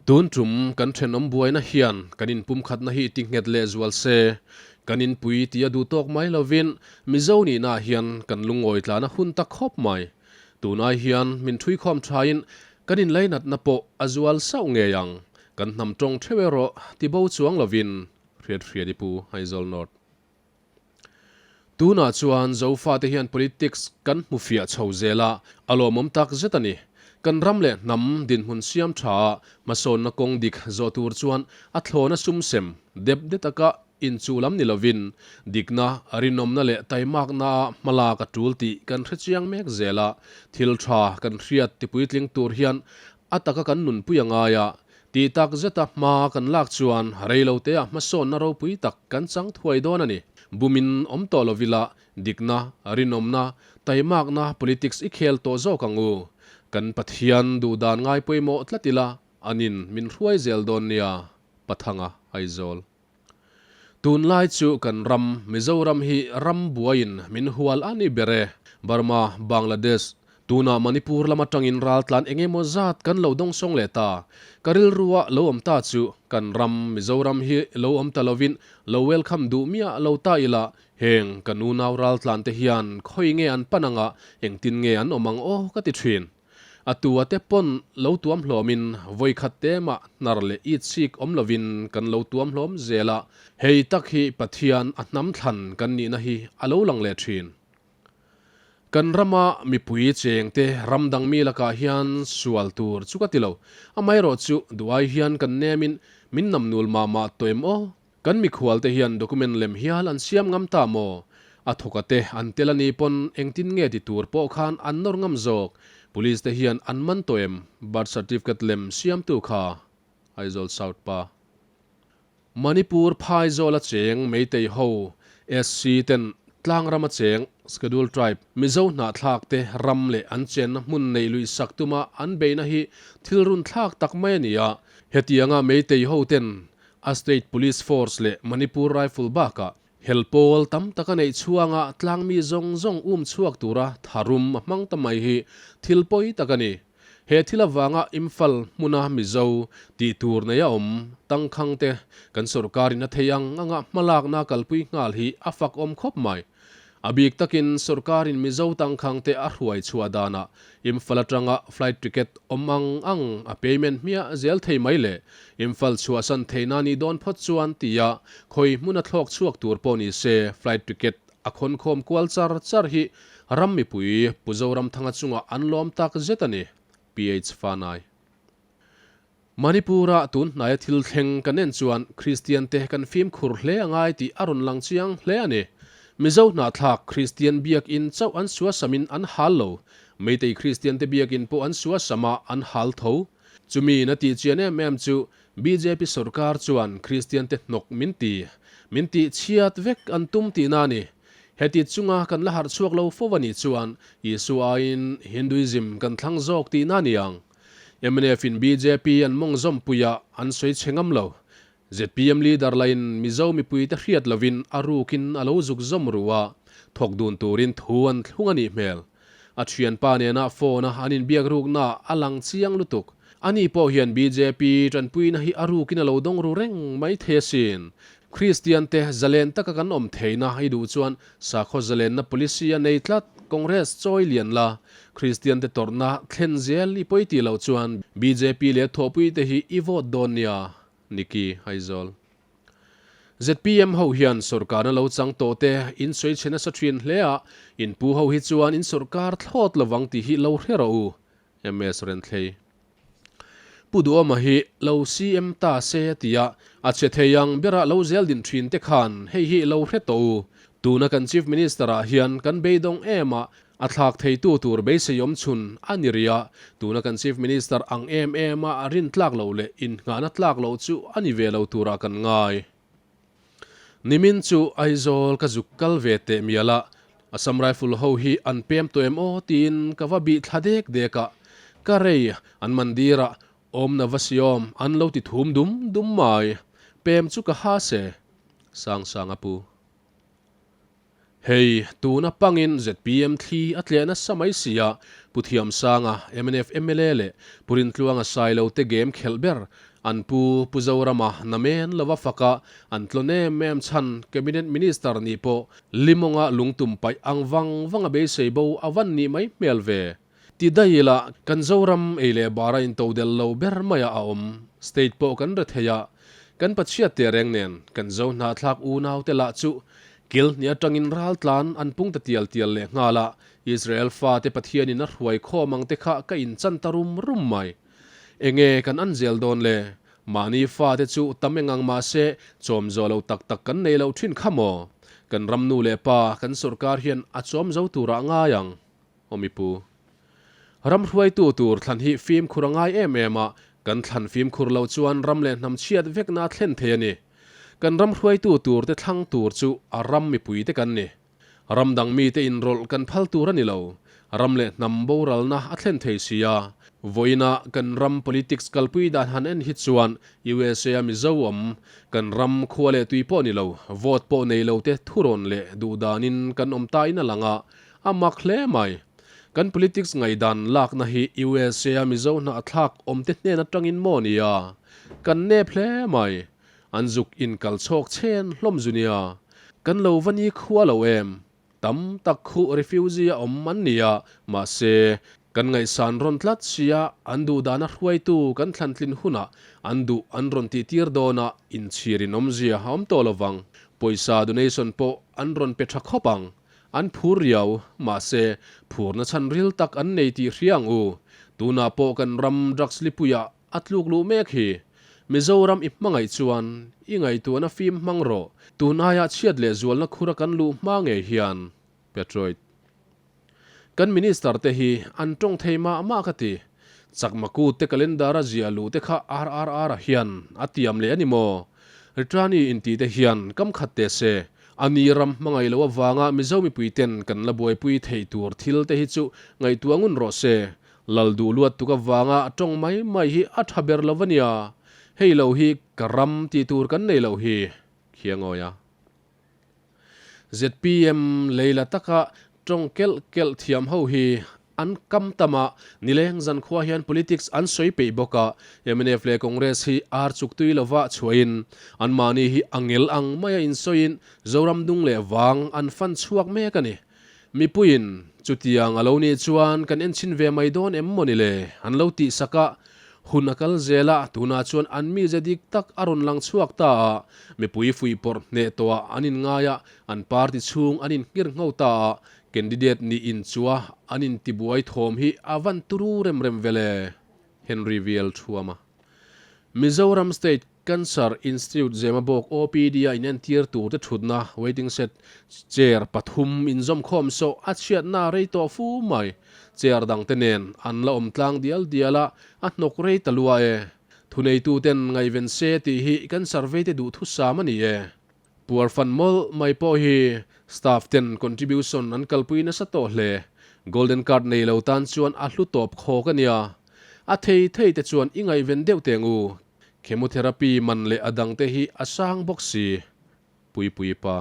Tun tum kan thenawm buaina hian kan inpumkhatna hi ti nghet leh zual se, kan inpui tia duh tawk mai lovin Mizo nihnaah hian kan lungawi tlana hun ta khawp mai. Tunai hian min thuikhawm thain kan inlainatna pawh a zual sauh ngei ang. Kan hnam tawng theuh erawh tibo chuang lovin hriat hriat i pu Aizawl North. Tunah chuan Zofate hian politics kan hmu fiah chho zel a, a lawmawm tak zet a ni. Kan ram leh hnam dinhmun siam tha a, hmasawnna kawng dik zawh tur chuan a thlawna sum sem dep de taka inchuh lam ni lovin dikna, rinawmna leh taimaknaa hmalak a tul tih kan hre chiang mek zel a, thil tha kan hriat tipuitling tur hian a taka kan nunpui a ngai a, Tih tak zeta hma kan lak chuan reiloteah hmasawnna ropui tak kan chang thuai dawn a ni. Bumin awm tawh lo ila, dikna, rinawmna, taimakna politics i khel tawh zawk ang u. Kan Pathian duhdan ngai pawimawh tlat ila, anin min hruai zel dawn nia, Pathanga, Aizawl. Tunlai chu kan ram, Mizoram hi ram buaiin min hual a ni ber e. Burma, Bangladesh, tunah Manipur lam atangin raltlan eng emaw zat kan lo dawngsawng leh ta. Ka rilrua lo awm ta chu kan ram, Mizoram hi lo awm ta lovin lo welcome duh miah lo ta ila, heng kan unau raltlan te hian khawi nge an pan anga engtin nge an awm ang aw ka ti thin. A tua te pawn lo tuam hlawmin vawikhat te mah hnar leh it chik awm lovin kan lo tuam hlawm zel a, hei tak hi Pathian a hnam thlan kan nihna hi a lo lang leh thin. Kan rama mipui cheng te ram dang mi lakah hian sual tur chu ka ti lo, amaherawh chu duai hian kan nemin min namnul mah mah tawh em aw? Kan mikhual te hian document lem hial an siam ngam ta maw? A thawka te an tel a ni pawn engtin nge ti tur pawh khan an nawr ngam zawk. Police te hian an man tawh em? Birth certificate lem siamtu kha. Aizawl South pa. Manipur Phaizawl a cheng Meitei ho SC ten tlangram a cheng Schedule Tribe Mizo hnahthlak te ram leh an chenna hmun neih luih sak tuma an beihna hi thil runthlak tak mai a ni a. Hetianga Meitei ho ten A state police force leh Manipur Rifle bakah hel pawl tam tak a neih chhuanga tlangmi zawng zawng um chhuak tura tharum a hmang ta mai hi thil pawi tak a ni. He thil avanga Imphal hmuna Mizo tih tur nei a awm tangkhang te kan sorkarin a thei ang anga hmalakna kalpui nghal hi a fakawm khawp mai. A bik takin sorkarin Mizo tangkhang te a hruai chhuah danah Imphal atanga flight ticket awm ang ang a payment hmiah zel thei mai le. Imphal chhuahsan theihna nih dawn phawt chuan tia khawi hmuna thlawk chhuak tur pawh ni se flight ticket a khawnkhawm kual char char hi ram mipui Pu Zoramthanga chungah an lawm tak zet a ni. PH Fanai. Manipur-a tun hnaia thil thleng kan en chuan Kristiante kan fimkhur hle a ngai tih a rawn lang chiang hle a ni. Mizo hnahthlak Kristian biakin chauh an suasamin an hal lo. Meitei Kristiante biakin pawh an suasam a, an hal tho. Chumi in a tih chian em em chu bjp sorkar chuan Kristiante hnawk min ti, min tih chhiat vek an tum tihna a ni. Heti chunga kan la harh chhuak lo fo a nih chuan Isua aiin Hinduism kan thlang zawk tihna a ni ang. Mnf in bjp an mawng zawmpui a, an sawi chhe ngam lo. Zpm leader lain Mizo mipuite hriat lovin a rukin a lo zuk zawm ru a, thawk dun turin thu an thlung a nih hmel. A thianpa nena phone a an inbiak rukna a lang chiang lutuk. Ani pawh hian bjp tanpuina hi a rukin a lo dawng ru reng mai thei asin. Kristian te zalen taka kan awm theihna i duh chuan sakhaw zalenna policy a nei tlat Congress chawi lian la, Kristian te tawrhna thlen zel i pawi tih loh chuan bjp leh thawhpui te hi i vote dawn nia, Niki Aizawl. Zpm ho hian sorkarna lo chang tawh te in sawi chhe nasa thin hle a, in pu ho hi chuan in sorkar thlawt lovang tih hi lo hre rawh u, MS Renthlei. Pu Duhawma hi lo CM ta se a ti a, a che thei ang bera lo zel din thin te khan hei hi lo hre tawh u. Tuna kan Chief Minister ah hian kan beidawng em a, a thlak theitu tur beisei awm chhun a ni rih a, tuna kan Chief Minister ang em em a rin tlak loh leh innghahna tlak loh chu a ni ve lo turah kan ngai. Nimin chu Aizawl ka zuk kal ve teh mial a, Assam Rifle ho hi an pem tawh em aw tiin ka va bih thla dek dek a, ka rei an mandir ah awmna va siawm an lo ti thum dum dum mai, pem chu ka ha se sang sang a pu. Hei, tuna pangin zpm thli a tleh nasa mai si a, Pu Thiamsanga, mnf mla leh Pu Rintluanga Sailo te game khelh ber an pu Pu Zorama namen lova faka an tlawn em em chhan Cabinet Minister nih pawh Limawnga lungtum paih ang vang vang a beisei bo a van nih mai hmel ve. Ti daih ila kan Zoram ei leh bara intodel lo ber maia a awm. State pawh kan re thei a, kan pachhiat teh reng nen kan Zo hnahthlak unaute lah chu kil hnih atangin raltlan an pung ta tial tial leh nghal a, Israel fate Pathianin a hruai khawm ang te kha ka inchan ta rum rum mai. Enge kan an zel dawn le? Mahni fate chu tam eng ang mahse chawm zawh lo tak tak kan nei lo thin kha maw? Kan ram nu leh pa kan sorkar hian a chawm zo turah ngai ang. Aw mipu. Ram hruaitu tur thlan hi fimkhur a ngai em em a, kan thlan fimkhur lo chuan ram leh hnam chhiat vekna a thlen thei a ni. Kan ram hruaitu tur te thlang tur chu a ram mipui te kan ni. Ram dang mite inrawlh kan phal tur a ni lo. Ram leh hnam boralna a thlen thei si a. Vawiina kan ram politics kalpui dan han en hi chuan USA a Mizo awm, kan ram khua leh tui pawh ni lo, vote pawh nei lo te thurawn leh duhdanin kan awm ta in a lang a, a mak hle mai. Kan politics ngaihdan lakna hi USA a Mizo hnahthlak awmte hnen atangin maw nia? Kan nep hle mai. An zuk in kal chhawk chhen hlawm zu nia. Kan lo va ni khua lo em? Tam tak khuh refugee a awm an ni a, mahse, kan ngaihsan rawn tlat sia an duh dana hruaitu kan thlantlin hunah an duh an rawn tihtir dawn a, inchhir in awmzia a awm tawh lo vang. Pawisa donation pawh an rawn pe tha khawp ang. An phur riau, mahse, phurna chhan ril tak an nei tih hria ang u. Tunah pawh kan ram drugs lipuiah A tluk luh mek hi. Mizoram i hmangaih chuan i ngaihtuahna fim hmang rawh. Tun aia chhiat leh zualna khura kan luh hma ngei hian. Petroid. Kan Minister te hi an tawng thei mah mah ka ti. Chakma kut te calendar a ziah luh te kha RRR a hian a tiam leh a ni maw? Ritrani inti te hian kam khat teh se. A ni ram hmangaih loh avanga Mizo mipui ten kan la buaipui theih tur thil te hi chu ngaihtuah ngun rawh se. Lal duh luat tuk avanga a tawng mai mai hi a tha ber lo a nia, hei lo hi ka ram tih tur kan nei lo hi, Khiangawi a. ZPM leila taka tawng kelh kelh thiam ho hi an kam tam a, nileng zankhua hian politics an sawi peih bawk a, mnf leh Congress hi ar chuk tui lova chhuahin anmahni hi a ngel ang maia insawiin Zoram dung leh vang an fan chhuak mek a ni. Mipuiin, Chutiang a lo nih chuan kan enchhin ve mai dawn em maw ni le? an lo tih sak a. Hun a kal zel a, tunah chuan an mize dik tak a rawn lang chhuak ta a. Mipui fuihpawrh hneh tawhah an inngai a, an party chhung an inngir ngho ta a, candidate nih inchua an intibuai thawm hi a van turu rem rem ve le. Henry VL Thuama. Mizoram State Cancer Institute Zemabawk OPD a inentir tur te thutna waiting shed chair pathum inzawmkhawm sawh a chhiatna rei tawh fu mai. Chair dang te nen an la awm tlang dial dial a, a hnawk rei ta lua e. Thuneituten ngaihven se tih hi kan survey te duhthusam a ni e. Puar fan mawlh mai pawh hi staff ten contribution an kalpui nasa tawh hle. Golden card nei lo tan chuan a hlu tawp khawk a nia. A thei thei te chuan i ngaihven deuh teng u. Chemotherapy man leh a dang te hi a sang bawk si. Puipui pa.